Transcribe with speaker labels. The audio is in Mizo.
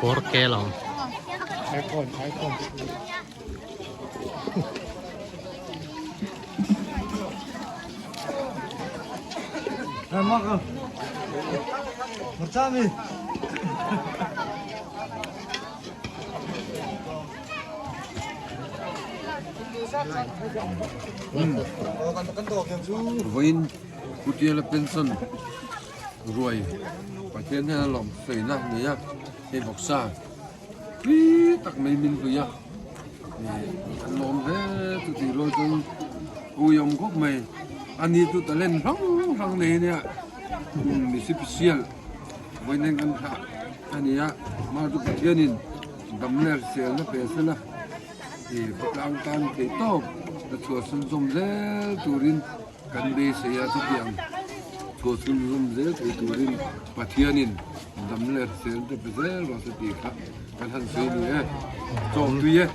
Speaker 1: 4K lang.
Speaker 2: iPhone, iPhone.
Speaker 3: Vawiin Putiala pension ruai Pathian hian a lawm sawiin a nei a, hei bawksa tui tak mai min hlui a, ih an lawm hle chutih rual chuan uiawm khawp mai, ani chu talent hrang hrang nei a nia mi sipisial vawiin hian kan thlah a ni a, mahse chu Pathianin damna hriselna pe sela ih khawtlang tan theih tawp a chhuahchhun zawm zel turin kan beisei a chutiang chhuahchhun zawm zel thei turin Pathianin damna hriselna te pe zel rawh se tih kha kan han sawi ni e, chawm tui e.